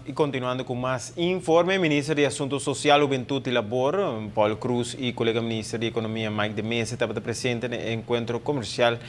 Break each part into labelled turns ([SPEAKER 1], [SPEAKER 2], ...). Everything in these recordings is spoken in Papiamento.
[SPEAKER 1] Y continuando cu mas informe, Minister di Asunto Social, Hubentud y Labor, Paul Croes y colega Minister di Economia Mike de Meza tabata presente na e encuentro comercial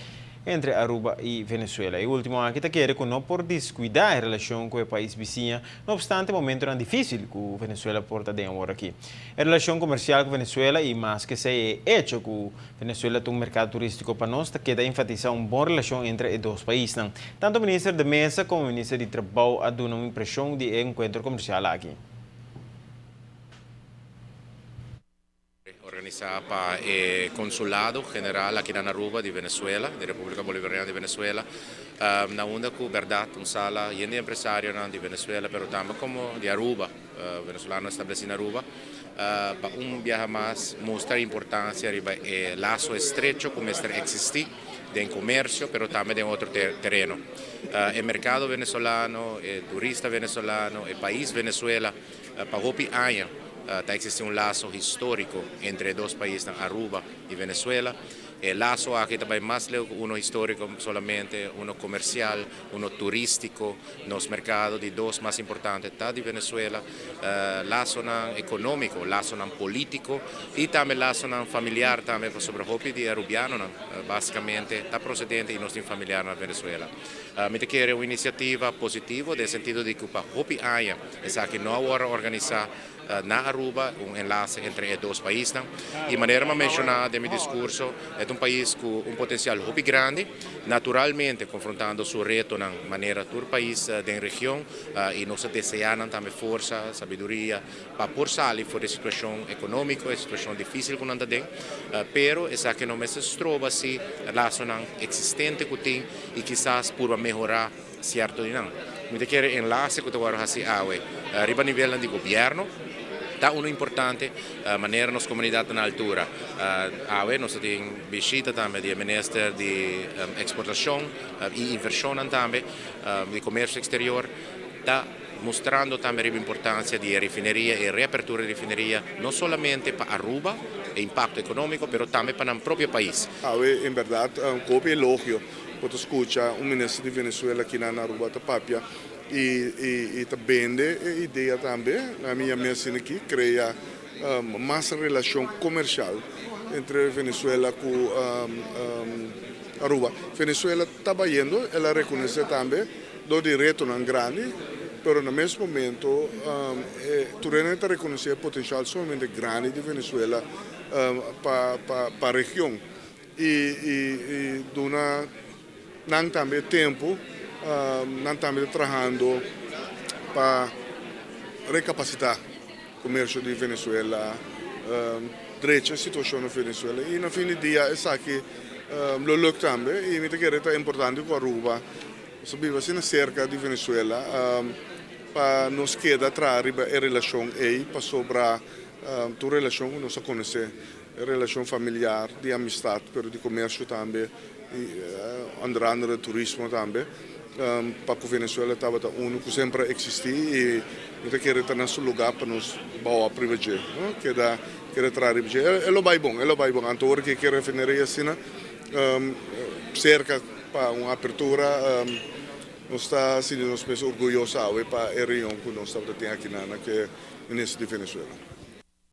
[SPEAKER 1] entre Aruba y Venezuela. E ultimo aki ta kere cu no por descuida e relacion cu e pais bisiña, no obstante momentonan dificil cu Venezuela por ta den awor aki. E relacion comercial cu Venezuela y mas ke esey e hecho cu Venezuela ta un mercado turistico pa nos ta keda enfatisa un bon relacion entre e dos paisnan. Tanto Minister de Meza como Minister di Trabou a duna un impresion di e encuentro comercial aki.
[SPEAKER 2] Organisa pa e Consulado General aki na Aruba di Venezuela, di Republica Bolivariana di Venezuela, na unda cu berdad un sala yen di empresarionan di Venezuela pero tambe como di Aruba, Venezolano estableci na Aruba, pa un biaha mas mustra e importancia riba e laso estrecho cu mester existi den comercio pero tambe den otro tereno. E mercado Venezolano, e turista Venezolano, e pais Venezuela pa hopi aña ta existi un laso historico entre e dos paisnan Aruba y Venezuela. E laso aki ta bai mas leu cu uno historico solamente, uno comercial, uno turistico. Nos mercado di dos mas importante ta di Venezuela. Lasonan economico, lasonan politico y tambe lasonan familiar tambe pasobra hopi di e Arubianonan basicamente ta procedente y nos tin familiar na Venezuela. Mi ta kere un iniciativa positivo den sentido di cu pa hopi aña esaki no a worde organisa na Aruba, un enlace entre e dos paisnan. Y manera mi a menciona den mi discurso, e ta un pais cu un potencial hopi grandi, naturalmente confrontando su retonan manera tur pais den region y nos ta desea nan tambe forsa, sabiduria pa por sali for di e situacion economico, e situacion dificil cu nan ta den, pero esaki no mester stroba si lasonan existente cu tin y kisas purba mehora Cierto di nan. Mi ta kere enlace cu ta worde haci awe riba nivelnan di gobierno ta uno importante manera nos comunidad ta na altura. Awe nos ta tin bishita tambe di e minister di exportacion y inversionnan tambe di comercio exterior ta mustrando tambe riba importancia di e refineria e reapertura di refineria no solamente pa Aruba e impacto economico pero tambe pa nan propio pais.
[SPEAKER 3] Awe en berdad hopi elogio Bo ta skucha un minister di Venezuela kinan na Aruba ta papia i ta bende e idea tambe. Na mi yam'é asina aki, krea mas relashon komershal entre Venezuela ku Aruba. Venezuela ta bayendo, el a rekonosé tambe dor di retonan grandi, pero na mes momento tur hende ta rekonosé e potenshal sumamente grandi di Venezuela pa region. I duna nan tambe tempu, nan tambe ta trahando pa rekapasitá komersio di Venezuela, drecha situashon na Venezuela i na fin di dia esaki lo luk tambe i mi ta kere ta importante ku Aruba nos ta biba asina serka di Venezuela pa nos keda traha riba e relashon ei pasobra tur relashon ku nos a konosé. E relashon familiar, di amistat, pero di komersio tambe i onder andere turismo tambe pa ku Venezuela tabata unu ku semper a eksistí i mi ta kere ta na su lugá pa nos bou ap riba dje, no? Keda keda traha riba dje. E lo bai bon, e lo bai bon. Anto ora ke refineria asina serka pa un apertura nos ta sinti nos mes orguyoso awe pa e reunion ku nos tabata tin akinan ku e minister di Venezuela.